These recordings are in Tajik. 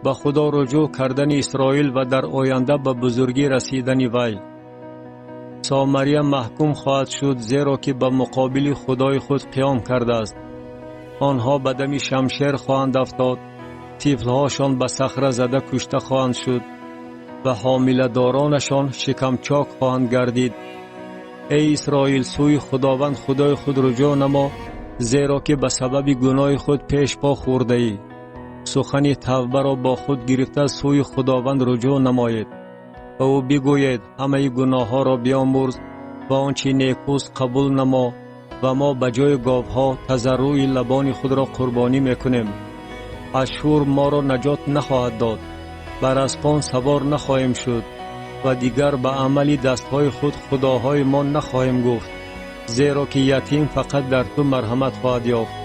Ба Худо руҷӯъ кардани Исроил ва дар оянда ба бузургӣ расидани вай. Сомария маҳкум хоҳад шуд, зеро ки ба муқобили Худои худ қиём кардааст. Онҳо ба дами шамшер хоҳанд афтод, тифлҳошон ба сахра зада кушта хоҳанд шуд ва ҳомиладоронашон шикамчок хоҳанд гардид. Эй Исроил, сӯи Худованд Худои худ руҷӯъ намо, зеро ки ба сабаби гуноҳи худ пеш по хӯрдаӣ. Сухани тавбаро бо худ гирифта сӯи Худованд руҷӯъ намоед. Ба ӯ бигӯед: ҳамаи гуноҳҳоро биомӯрз ва он чи некӯст қабул намо ва мо ба ҷои говҳо тазарруи лабони худро қурбонӣ мекунем. Ашшур моро наҷот нахоҳад дод, бар аспон савор нахоҳем шуд ва дигар ба амали дастҳои худ худоҳои мо нахоҳем гуфт, зеро ки ятим фақат дар ту марҳамат хоҳад ёфт.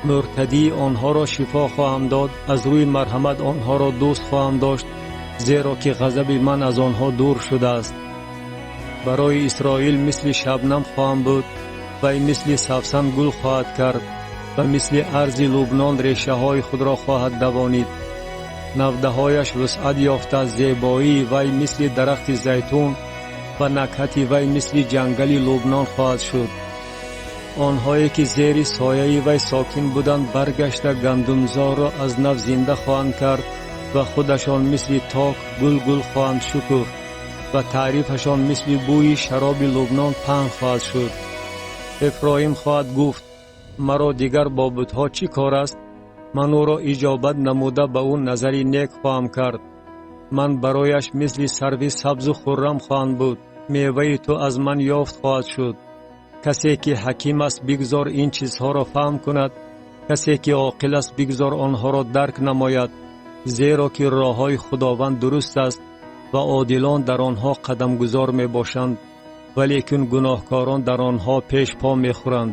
Муртадии онҳоро шифо хоҳам дод, аз рӯи марҳамат онҳоро дӯст хоҳам дошт, зеро ки ғазаби ман аз онҳо дур шудааст. Барои Исроил мисли шабнам хоҳам буд, вай мисли савсан гул хоҳад кард ва мисли арзи Лубнон решаҳои худро хоҳад давонид. Навдаҳояш вусъат ёфта, зебоии вай мисли дарахти зайтун ва накҳати вай мисли ҷангали Лубнон хоҳад шуд. Онҳое ки зери сояи вай сокин буданд, баргашта гандумзорро аз нав зинда хоҳанд кард ва худашон мисли ток гул-гул хоҳанд шукуфт ва таърифашон мисли бӯи шароби Лубнон паҳн хоҳад шуд. Эфроим хоҳад гуфт: маро дигар бо бутҳо чӣ кор аст? Ман ӯро иҷобат намуда ба ӯ назари нек хоҳам кард. Ман барояш мисли сарви сабзу хуррам хоҳам буд, меваи ту аз ман ёфт хоҳад шуд. Касе ки ҳаким аст, бигзор ин чизҳоро фаҳм кунад, касе ки оқил аст, бигзор онҳоро дарк намояд, зеро ки роҳҳои Худованд дуруст аст ва одилон дар онҳо қадамгузор мебошанд, валекин гуноҳкорон дар онҳо пеш по мехӯранд.